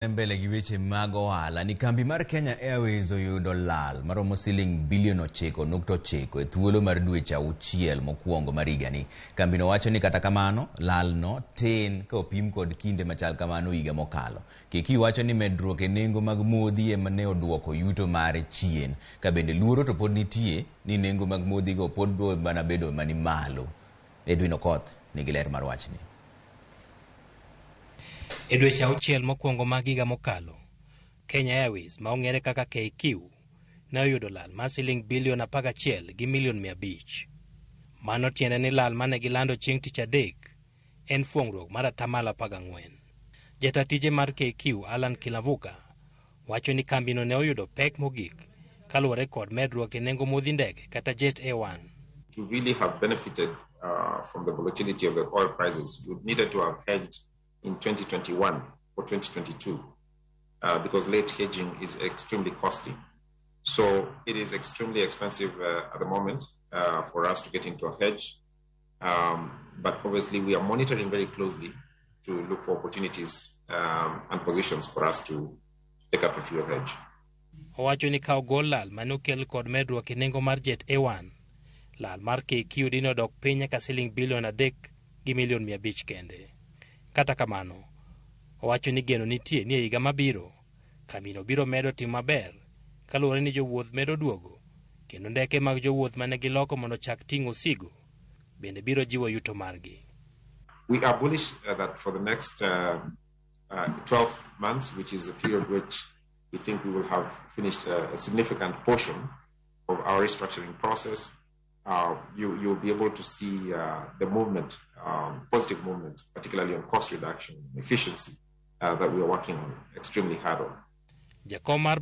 Mbele gi weche mag ohala ni kambi mar Kenya Airways oyudo lal maromo siling bilion 9.9 e thuolo mar dweche 6 mokwongo mar higani. Kambino wacho ni kata kamano, lalno tin ka opim kod kinde machal kamano higa mokalo. KQ wacho ni medruok e nengo mag modhi ema ne oduoko yuto mare chien. Ka bende luoro to pod nitie ni nengo mag modhi go pod biro mana bedo mani malo. Edwin Okoth nigi ler mar wachni. E dweche 6 mokwongo mag higa mokalo, Kenya Airways ma ong'ere kaka KQ ne oyudo lal mar siling bilion 11 gi milion 500. Mano tiende ni lal mane gilando chieng' tich adek en fuong'ruok mar 14%. Jata tije mar KQ Alan Kilavuka wacho ni kambino ne oyudo pek mogik kaluwore kod medruok e nengo modhi ndege kata Jet A1. To really have benefited from the volatility of the oil prices, you needed to have hedged in 2021 or 2022, because late hedging is extremely costly. So it is extremely expensive at the moment for us to get into a hedge. But obviously we are monitoring very closely to look for opportunities and positions for us to take up a fuel hedge. Owacho ni ka ogol lal mane okel kod medruok e nengo mar Jet A1, lal mar KQ dine odok piny nyaka siling bilion 3 gi milion 500 kende. Kata kamano, owacho ni geno nitie ni e higa mabiro, kambino biro medo timo maber kaluwore ni jowuoth medo duogo kendo ndeke mag jowuoth mane giloko mondo ochak ting'o osigo bende biro jiwo yuto margi. We are bullish that for the next 12 months, which is a period which we think we will have finished a significant portion of our restructuring process, you'll be able to see the movement, positive movement, particularly on cost reduction and efficiency that we are working on extremely hard on. Jakom mar